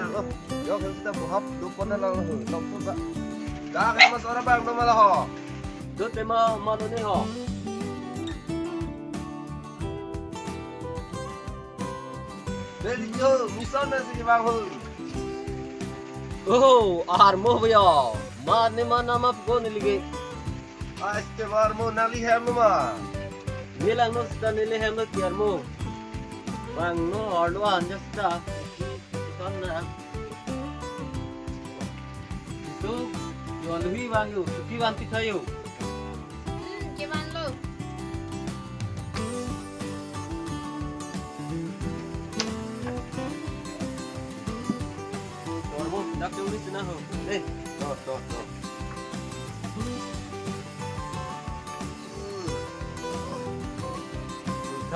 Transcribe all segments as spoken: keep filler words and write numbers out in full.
Oh, yo kan kita buhap do pon na lang ho, tong tu ba. Dak ma sora bang do ma la ho. Do tema ma lo ne ho. Deli yo, mison na si bang ho. Oh, armo bhaiya. Ma ne ma nama ko ne ligi. Ai, este armo nangli hem lo ma. Ne lang no sita neli hem lo ti armo. Bang no arlo an ja sita. Ikan na. Itu, yo luhi bang yo, suki bang pita yo. Hmm, ke bang lo. Armo, dak yo ni sina ho. Eh, to, to, to.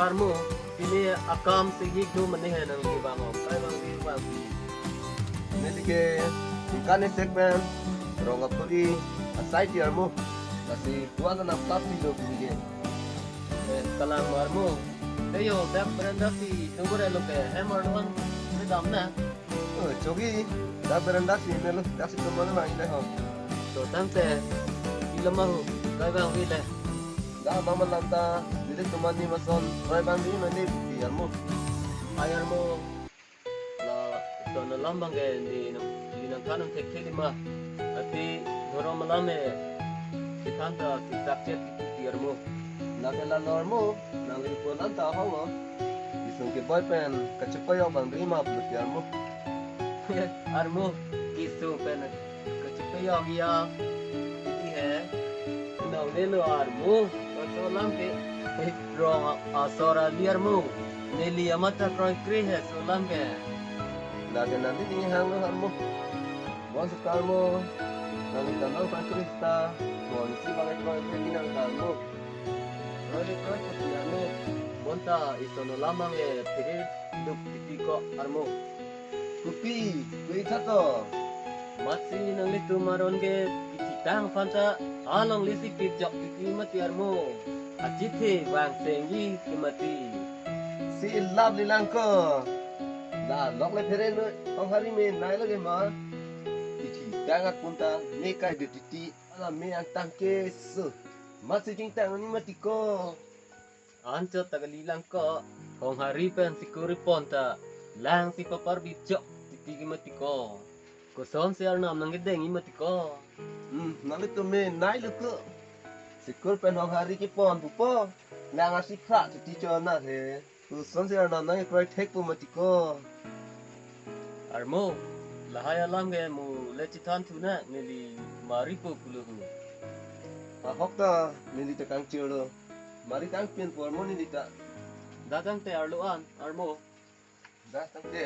Armo, pini akam sigi do mane hai nangli bang ho. Kai bang di bang. Neli ke ikan ne segmen rong apuri asai ti armo. Lasi tuan na plastik do pini ke. Eh, kalang armo. Te yo, dak berenda si tunggu re lo ke. Hem arlo an, ne dam na. Oh, chogi, dak berenda si ne lo, dak si tumon bang ile ho. To tangte, ile ma ho, kai bang ile. Dak mama lanta, neli tuman ni mason, kai bang ni mane bukti armo. Ai armo, la, ton alam bang ke ni nang, ni nang kanang thek thek ma. Ati, dorong malam e, si kan ta, si tak chet ti armo. Na ke la lo armo, nangli pon an ta ho lo. Isung ke boy pen, kachepayok bang ri ma bukti armo. Armo, isung pen kachepayok ya. Iti he. Nang le lo armo. Laso alam ke. Rong asor ali armo. Neli amat ta kroikre he laso alam ke. Lake nangli ni hang lo armo. Bon seta armo. Nangli ta nang kroikre ta. Bon si bang kroikre ni nang ta armo. Kroikre kroikre ti armo. Bonta isono lamang e phere duk titi ko armo. Kopi, koi tha to. Matsi nanglitum aron ke kithitang aphan ta along lesi pijok titi mati armo. Achethe bang senggi ke mati. Si lap lilang ko. La lok le phere lo, Honghari me nai lo ke ma. Kithitang apun ta me kai de titi, ala me angtang ke so. Matsi jingtang ni mati ko. Anchot ta kalilang ko, Honghari pen sikur pon ta, lang si papar bijok titi ke mati ko. Kosonsi arnam nangkedeng i mati ko. Hmm, nanglitum me nai lo ko. Sikur pen Honghari kepon pupo, lang asi phra titi chona he. Kosonsi arnam nangkekroi thek pu mati ko. Armo, lahai alam ke mo le chithan thu na neli mari po pulo hu. Ahok ta neli ta kangchir lo. Mari kangpin pu armo neli ta. Da tangte arlo an, armo. Da tangte.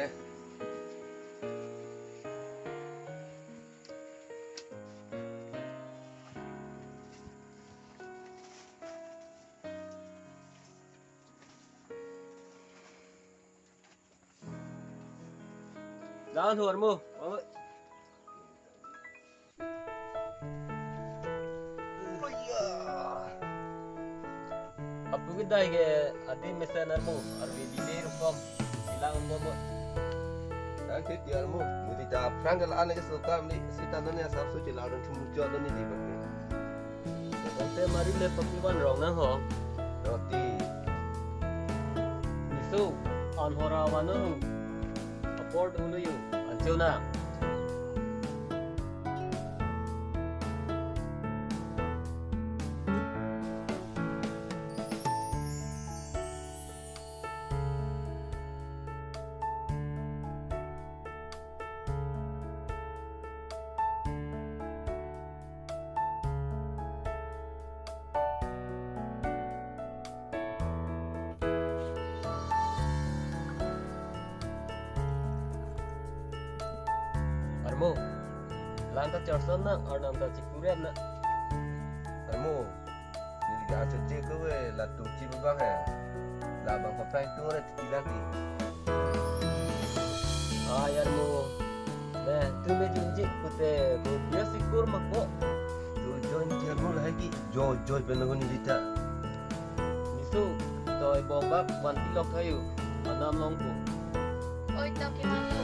Dan ho armo. Apu kedai ke adi mesen armo, arvi dili rukom, ilang rukom mo. Dan ke ti armo, mudi ta phrang ke la-an ke sokam ni, sita nani asap so chila run thum jo nani di bakni. Tangte mari le pakivan rong nang ho. Roti. Niso, an hora vano. Apor dulu yu, ancho na. Armo, lang ta charson na, arnam ta chikurem na. Armo, neli ga acho che ko we la tu chi bang he. La bang paprang tu re ti lagi. Ay armo, ne, tu me jinjik pute, bu dia sikur mako. Tu join dia mo lagi, jo, join pen neli ta. Niso, toi bongbak vanti lok thayo, anam long ko. Oi, to kiman lo.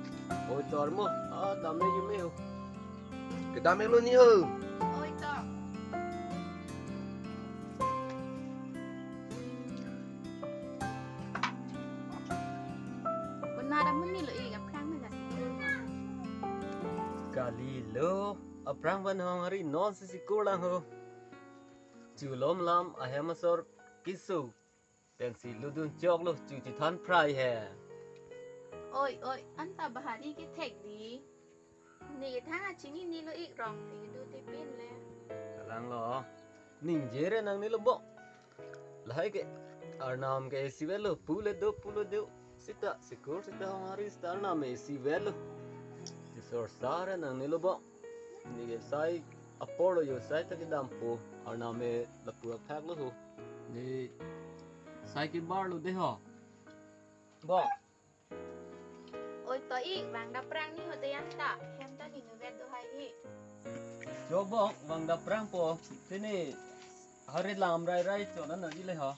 Oi, tor mo. Ah, dam le jume ho. Kedam lo ni ho. Oi, tor. Kona dam ni lo, eh, kaprang na. Kali lo. Aphrang pen Honghari non si sikur lang ho. Chulom lam ahem asor kisu. Pensi ludun choklo, chu chethan phrai he. Oi, oi, anta bahari kethek di. Ne kethang achini nilo ik rong ne kedo tipin le. Kalang lo. Ningje re nangne lo bong. Lahai ke arnam ke isivet lo, pu le do, pu le do. Sita sikur, sita Honghari, sita arnam isivet lo. Tisor sare nangne lo bong. Ne ke sai apor lo jo, sai ta kedampo. Arnam lapu aphak lo ho. Ne sai kebar lo de ho. Bong. Oi to ik, vang daprang ni ho de anta. Hem ta ni nuvet do hai hi. Jo bong, vang daprang po. Te ne hari lam rai rai chon an nang le ho.